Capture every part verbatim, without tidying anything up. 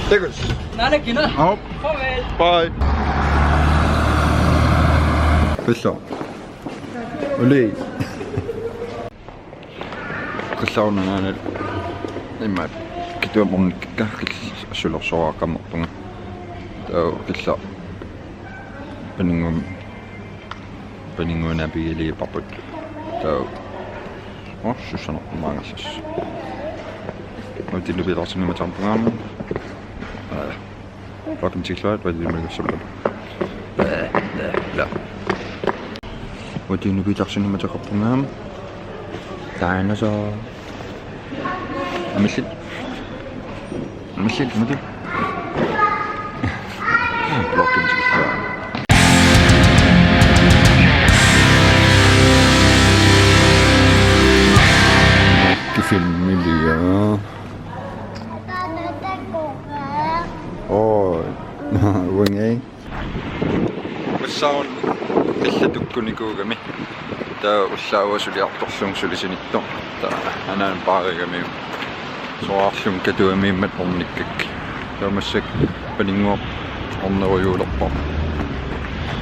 Takuss. Naana kina. Aap. Farvel. Bye. Pissa. Oli. Qillaruna naanal imma kituamornikka qil-, assulersoraaqammerpunga. Taava qillar paninnguam-, paninnguanaapigiiliipparput. Taava. Oh, sussanerput maangassas. Utinnupiilaarsinnimatarpungaam. Aa. Fucking tikilluarit, hvad det er, man kan simpelthen. Bæh, bæh, bæh. Utinnupiilaarsinnimataqarpungaam. Dinosaur. Amillit. Amillit, amillit. Fucking tikilluarit. Kifilmiliaa. Oi. Uangai. Massakkut qillat tukkunikuugami. Taava ullaavoq suliartorlugu suli sinittoq. Taava anaana paarigami. Soraarlunga katugamiimmat ornikkakka. Taava massakkut paninnguaq ornerujuulerpoq.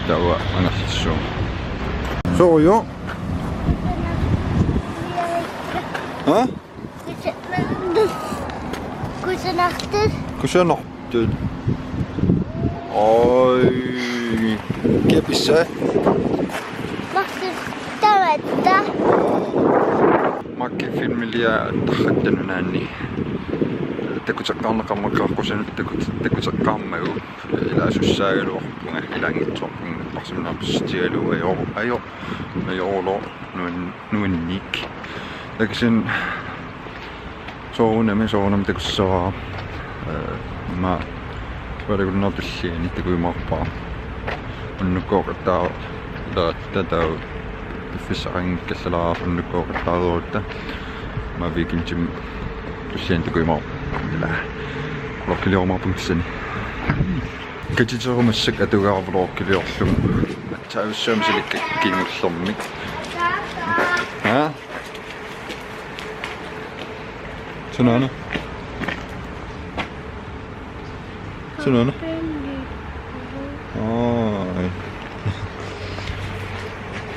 Taava angerlarsuuvoq. Soorlu. Ha? Kusanartut. Kusanartut. Oi. Kia pissa? Martin tamatta. Makki filmiliaa tarratta nunaanni. Takuteqqaarneqarmat qaqqusanut takut-, takuteqqaarmagu. Ilaasussaagaluarpunga ilaanngitsoorpunga napparsimanerpissutigalugu ajo-, ajo-, ajoorlor nuan-, nuanniik. Takusin soorunami, soorunami takussavara. Eh, ma-, ualakulunnera tulliani takujumaarpara. Unnukkooqattaarutta taava piffissaqanngikkallarpara unnukkooqattaarutta. Ma weekendimi tulliani takujumaarpara. Ila. Vlogiliorumaarpunga tassani. Katiterumassak atugaarvlogiliorlugu. Atsaavissuaq misilikkakku kingullermik. Ha? Sunaana? Sunaana? Oi.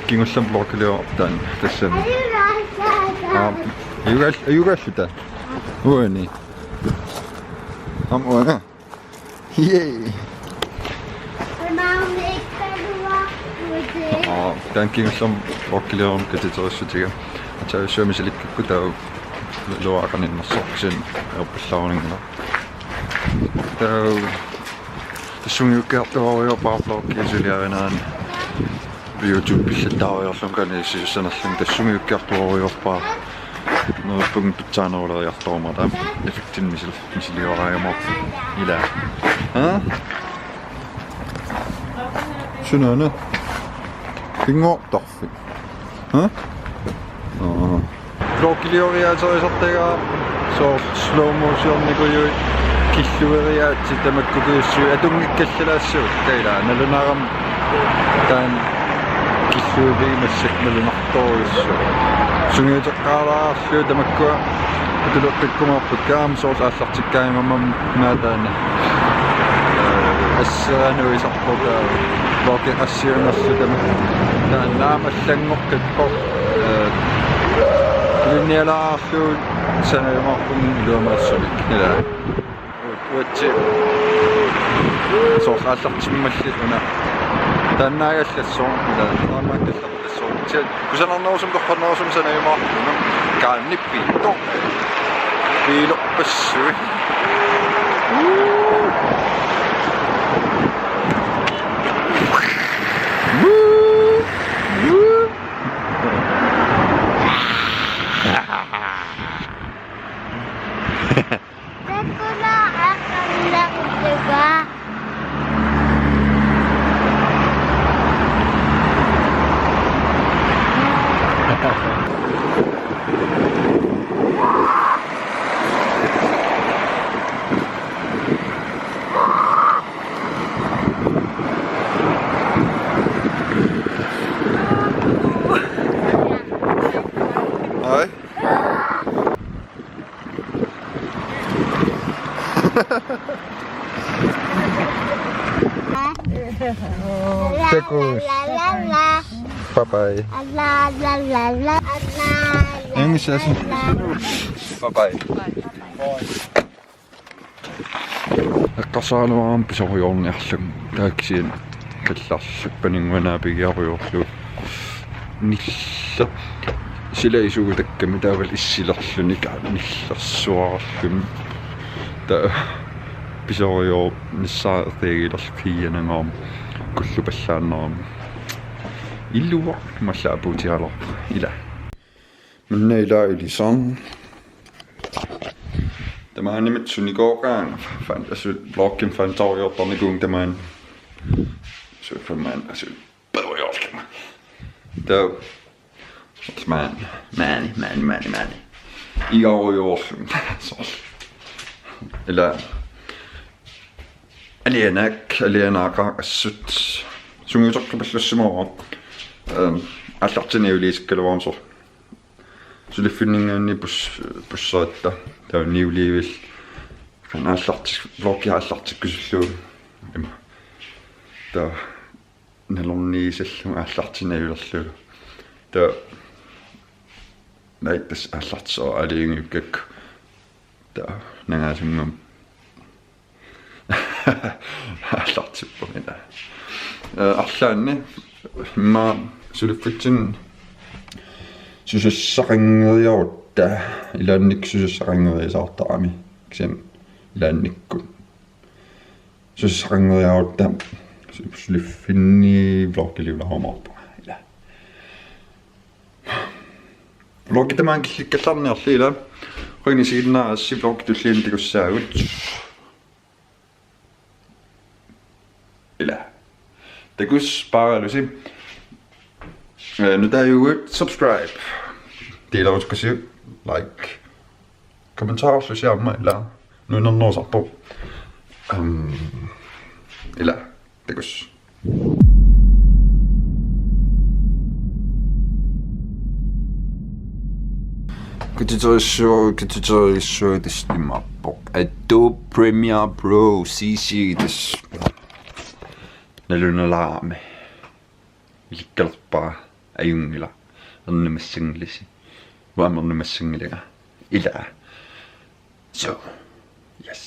Kingullermik vlogiliortaanni tassami. Aa, ajugaal-, ajugaalluta. Uani. Aamma uanga. Yay. Aa, taanna kingullermik vlogiliorama katiterissutiga. Atsaavissuaq misilikkakku taava luaaqaninnersoq sin erpallaarunanngilaq. Taava tassungiukkiartuarujoorpara vloggi suliarinerani. YouTube pillattaariarlunga kanalissisussanerlunga tassungiukkiartuarujoorpara. Neriuppunga pitsaaneruleriartormat taava effektinik misil-, misilioraajumaarpunga. Ila. Ha? Sunaana? Pinngortarfik. Ha? Aa. Vlogilioriaaterisartagaa soorlu slow motionikujuit killueriaatsit tamakkukujussuit atunngikkallalaassavakka ila nalunarami taanna killuivigimassak nalunartorujussuaq. Sungiuteqqaalaarlugu tamakkua atuleqqikkumaarpakka aamma soorlu aallartikkaangama maani taanna. Eh, asseranuisarpoq taava. Vloggi assiunerlu tamakku. Taanna aamma allanngoqqippoq. Eh, ilinnialaarlugu sanajumaarpunga iluamaassumik. Ila. Ut-, uatsi. Soorlu aallartimmalli una. Taannaagallassuaq. Ila. Taamaakkallarlassuaq. Kusanarnerusumik toqqarnerusumik sanajumaarpunga. Kaanni piittoq. Piilerpassuit. Takulo aqallartuga. Hej. Bye bye. Alla, la, la, la, alla, la, Ingen says la, la. Bye bye. Eqqarsaraluarama pisoriarniarlugu taava kisianni qallarlappaninguanaapigiarujoorlugu. Nillersuulluni isuguttakkami taavalu issilerluni nillersuarluni. Taava pisoriarnissaa ertigilerlugu kiianangaarmi kullupallaannarami. Ilua mallaapuutialar ila. Minna ila ilisarn. Tamaanimit sunikooqaanga fan asu blogim fantaoriortarnikuun tamaan. Su famaan asu. Pavoriorkima. Taava. Maan, maani, maani, maani, maani. Igarujoorlun. Soorlu. Ila. Alianak, alianaaqaaq assut. Sungiuteqqipallassimavoq. Ehm, aallartinniuliisikkaluarmik soorlu. Suliffinninngaanniit pus-, pussaratta. Taava niuliivik. Kan aallartik-, vlogia aallartikkusullugu. Ima. Taava. Nalorniissallugu aallartinniulerlugu. Taava. Naittas aallartisoq aliangikkakku. Taava. Nangaasunngam. Aallartippoq ila. Eh, arlaanni. Immaqa suliffitsinni. Susassaqanngeriarutta. Ilaannikkut susassaqanngeriasaartarami. Kisianni ilaannikkut. Susassaqanngeriarutta su-, suliffinni vlogiliulaarumaarpunga ila. Vlogi tamaanga killikkallarniarli ila. Qujanaq isiginnaarassi vlogi tulliani takussaagut. Ila. Takuss paaralusi. Eh, nutaajugut subscribe. Delerusukasiuk like. Kommentarerlusi aamma ila. Nuannernerusarpoq. Ehm, ila. Takuss. Katuterissuaq, katuterissuaq tassa imaappoq. Adobe Premiere Pro C C tassa. Nalunalaarami. Ilikkalerpara ajunngilaq. Ernumassanngilasi. Uanga ernumassanngilanga. Ila. So, yes.